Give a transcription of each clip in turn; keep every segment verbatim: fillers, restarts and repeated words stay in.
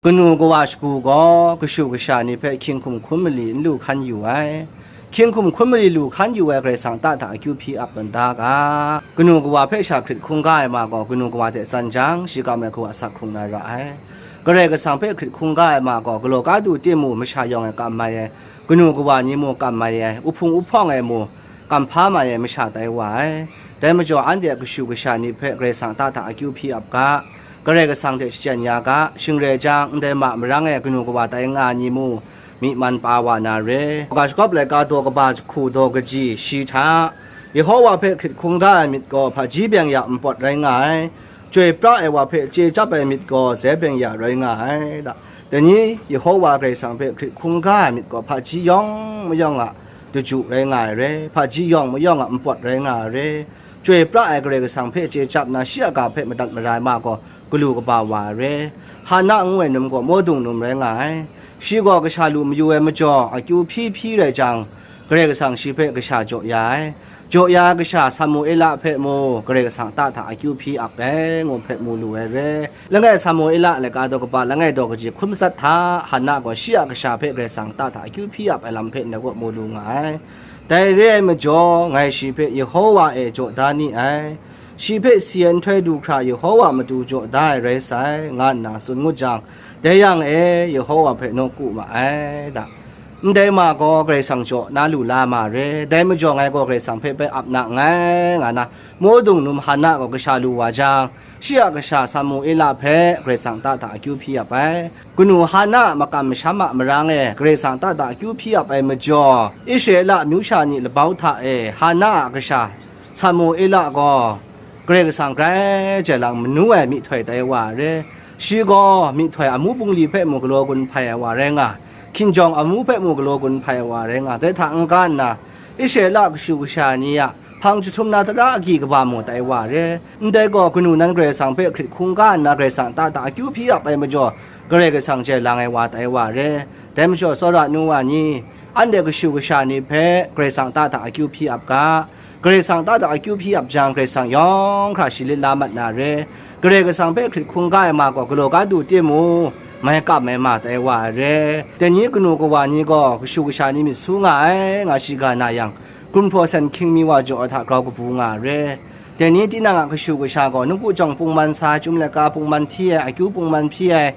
Kanu kawa shagu gaw kashu kasha ni hpe hkying hkum hkun mali n lu hkan yu ai. Hkying hkum hkun mali lu hkan yu ai Karai Kasang ta hta akyu hpyi ap tawn da ga. Kanu kawa hpe sha hkrit hkungga ai ma gaw, kanu kawa hte tsan jang, shi kam ai hku asak hkrung na ra ai. Karai Kasang hpe hkrit hkungga ai ma gaw, galaw ka du tim mu masha yawng e kam mai ai, kanu kawa ni mu kam mai ai, uhpung uhpawng e mu kam hpa mai ai masha tai wa ai. Dai majaw, anhte a kashu kasha ni hpe Karai Kasang ta hta akyu hpyi ap ga, Karai Kasang hte shachyen ya ga, shing rai jang, ndai ma marang e kanu kawa tai nga ai ni mu, myi man pa wa na re. Ga shagawp laika daw kaba jahku daw kaji shi hta, Yehowa hpe hkrit hkungga ai myit gaw hpaji byeng ya npawt rai nga ai, chyoi pra ai wa hpe chye chyap ai myit gaw zai byeng ya rai nga ai. Da, dai ni Yehowa Karai Kasang hpe hkrit hkungga ai myit gaw hpaji yawng mayawng a daju rai nga ai re, hpaji yawng mayawng a npawt rai nga ai re, chyoi pra ai Karai Kasang hpe chye chyap na shi a ga hpe madat mara ai ma gaw galu kaba wa ai re, Hana ngu ai num gaw mawdung num rai nga ai. Shi gaw kasha lu mayu ai majaw, akyu hpyi hpyi rai jang, Karai Kasang shi hpe kasha jaw ya ai. Jaw ya ai kasha Samuela hpe mu Karai Kasang ta hta akyu hpyi ap ai, ngu hpe mu lu ai re. Langai Samuela laika daw kaba langai daw kaji hkun matsat hta, Hana gaw shi a kasha hpe Karai Kasang ta hta akyu hpyi ap ai lam hpe ndai kaw mu lu nga ai. Dai re ai majaw, ngai shi hpe Yehowa e jaw da ni ai. Shi hpe si ai nhtoi du hkra Yehowa matu jaw da ai rai sai, nga nna tsun ngut jang, dai yang e Yehowa hpe nawku ma ai, da. Ndai ma gaw Karai Kasang jaw na lu la ma re, dai majaw ngai gaw Karai Kasang hpe bai ap na nngai, nga na, mawdung num Hana gaw kasha lu wa jang, shi a kasha Samuela hpe Karai Kasang ta hta akyu hpyi ap ai. Kanu Hana a makam masham a marang e Karai Kasang ta hta akyu hpyi ap ai majaw, Israela amyu sha ni labau hta e Hana a kasha Samuela gaw Karai Kasang grai jai lang manu ai myihtoi tai wa ai re. Shi gaw myihtoi amu bungli hpe mu galaw gun hpai ai wa rai nga, hkinjawng amu hpe mu galaw gun hpai ai wa rai nga, dai hta n-ga nna, Israela kashu kasha ni a hpang jahtum na tara agyi kaba mu tai wa ai re. Ndai gaw, kanu nan Karai Kasang hpe hkrit hkungga nna Karai Kasang ta hta akyu hpyi ap ai majaw, Karai Kasang jai lang ai wa tai wa ai re. Dai majaw, tsawra nu wa ni, anhte kashu kasha ni hpe Karai Kasang ta hta akyu hpyi ap ga. Karai Kasang ta hta akyu hpyi ap jang, Karai Kasang yawng hkra shi lit la mat na re. Karai Kasang hpe hkrit hkungga ai ma gaw galaw ga du tim mu, mai kam ai ma tai wa ai re. Dai ni kanu kawa ni gaw kashu kasha ni myit su nga ai, nga shiga na yang, Gumhpraw Sen Hkying mi wa jaw ai hta grau kabu nga ai re. Dai ni tinang a kashu kasha gaw nawku jawng pungman sa ai, chyum laika pungman hti ai, akyu pungman hpyi ai,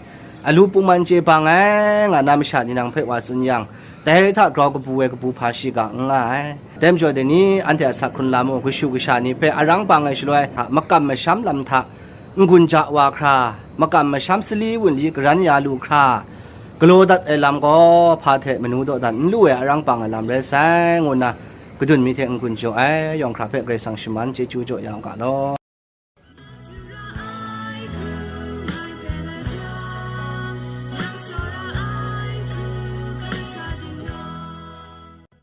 alu pungman chye bang ai, nga na masha ni nang hpe wa tsun yang, dai hta grau kabu ai kabu hpa shiga n nga ai. Dai majaw, dai ni anhte a asak hkrun lam u, kashu kasha ni hpe arang bang ai shaloi hta, makam masham lam hta n-gun ja wa hkra, makam masham sali wunli karan ya lu hkra, galaw dat ai lam gaw hpa hte manu dawdan n lu ai arang bang ai lam rai sai, ngu nna kadun mi hte n-gun jaw ai, yawng hkra hpe Karai Kasang shaman chyeju jaw ya u ga law.